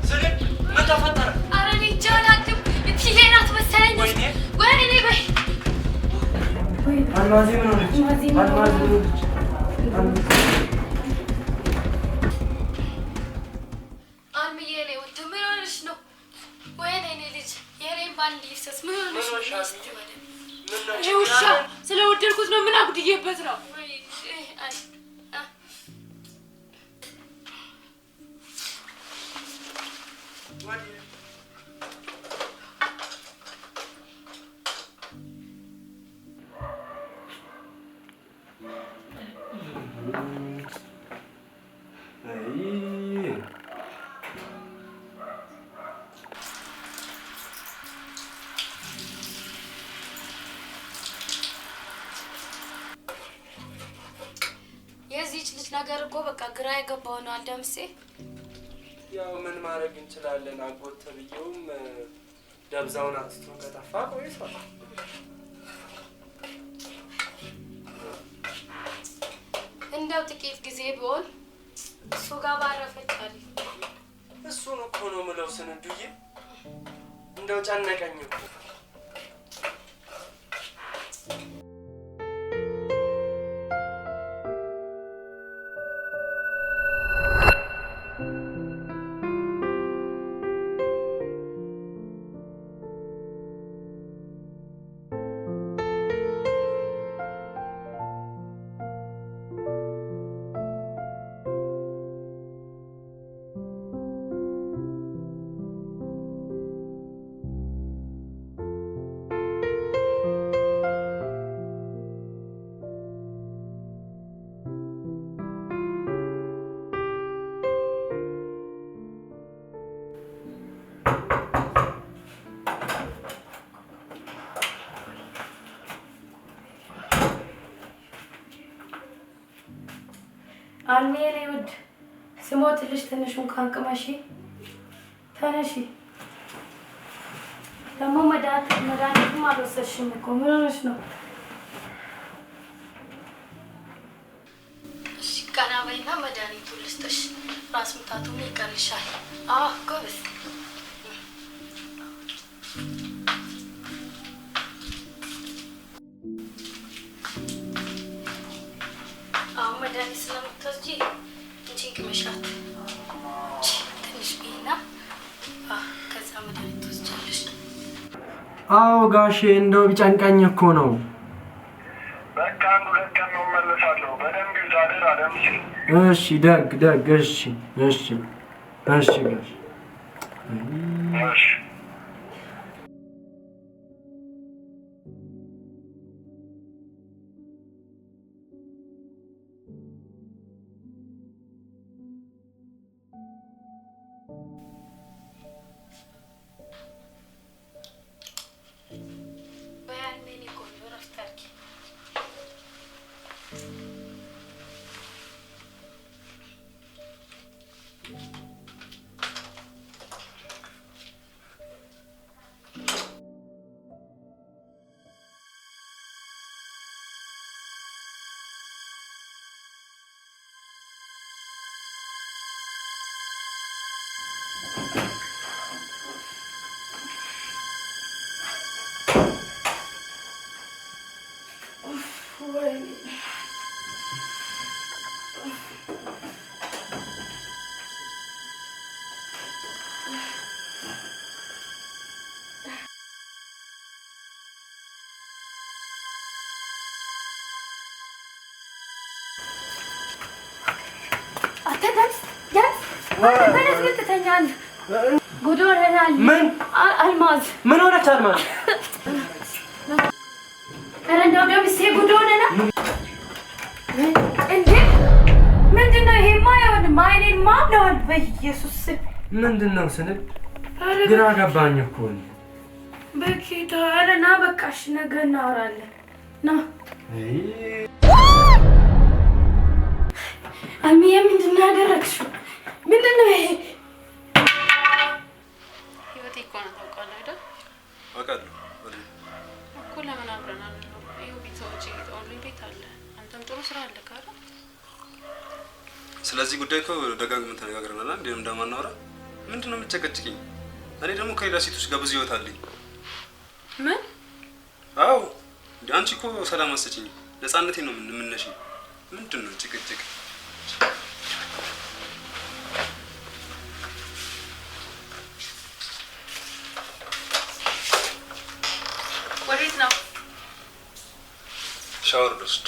ስልክ ምን ተፈጠረ? ኧረ እኔ እንጃ አላውቅም። እትዬ ናት መሰለኝ። ወይኔ ወይኔ በይ አልማዜ ምን ሆነች? አልማዝ ምን ሆነች? አልምዬ፣ የእኔ ውድ ምን ሆነሽ ነው? ወይኔ የእኔ ልጅ የእኔን ባል ይፍሰስ። ምን ሆነሽ ነው? እስኪ ወደ ይሄ ውሻ ስለወደድኩት ነው። ምን አጉድዬበት ነው? ወይ አይ አ የዚህች ልጅ ነገር እኮ በቃ ግራ የገባው ነው። አልደምሴ ያው ምን ማድረግ እንችላለን? አጎት ተብዬውም ደብዛውን አጥቶ ከጠፋ ቆይቷል። እንደው ጥቂት ጊዜ ቢሆን እሱ ጋር ባረፈች አሪፍ። እሱን እኮ ነው ምለው ስንዱዬ፣ እንደው ጨነቀኝ እኮ። አልሚ የኔ ውድ ስሞትልሽ ትንሽ እንኳን ቅመሺ፣ ተነሺ። ደግሞ መድኃኒቱም አልወሰድሽም እኮ ምን ሆነሽ ነው? እሺ ቀና በይና መድኃኒቱን ልስጥሽ። ራስ ምታቱም ይቀርልሻል። አዎ ጎበዝ። አሁን መድኃኒት ስለምትወስጂ እንቺን ቅመሻት ትንሽ ብይና ከዛ መድኃኒት ትወስጃለሽ። አዎ ጋሼ፣ እንደው ቢጨንቀኝ እኮ ነው። በቃ አንድ ሁለት ቀን ነው እመለሳለሁ። በደንብ ይዛ አደራ ደምሴ። እሺ ደግ ደግ። እሺ እሺ እሺ ጋሼ። እሺ። በይ አልሚ የኔ ቆንጆ እረፍት አድርጊ። አንተ ዳንስ ዳንስ ተነስ፣ ምን ትተኛለህ? ጉድ ሆነናል። ምን አልማዝ ምን ሆነች አልማዝ? ኧረ እንደው ደምሴ ጉድ ሆነናል እንዴ! ምንድን ነው ይሄማ? አይሆንም። አይኔንማ አምነዋል። በኢየሱስ ስም ምንድን ነው ስንል ኧረ ግራ ገባኝ እኮ እኔ። በጌታ ኧረ ና በቃ እሺ፣ ነገ እናወራለን። ና አይ አልሚዬ፣ ምንድን ነው ያደረግሽው? ምንድን ነው ይሄ? ህይወቴ እኮ ነው ታውቃለህ አይደል? አውቃለሁ። እኮ ለምን አብረን አንኖርም? ይኸው ቤተሰቦቼ እየጠሩኝ ቤት አለ። አንተም ጥሩ ስራ አለ አይደል? ስለዚህ ጉዳይ እኮ ደጋግመን ተነጋግረናል። እንዴ እንደማናወራ ምንድን ነው የምትጨቀጭቂኝ? እኔ ደግሞ ከሌላ ሴቶች ጋር ብዙ ህይወት አለኝ። ምን? አዎ እንዴ አንቺ እኮ ሰላም አትሰጪኝም። ነፃነቴን ነው የምነሽኝ። ምንድን ነው ጭቅጭቅ? ወዴት ነው? ሻወር ልወስድ።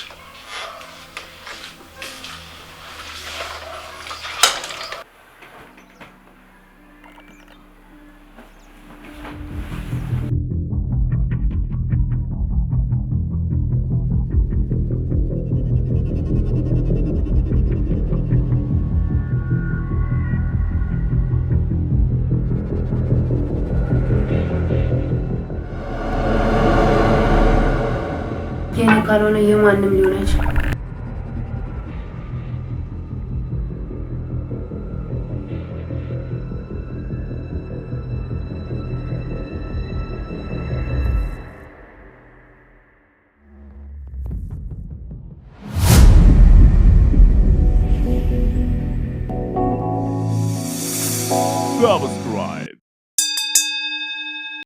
የኔ ካልሆነ የማንም ሊሆን አይችልም። That was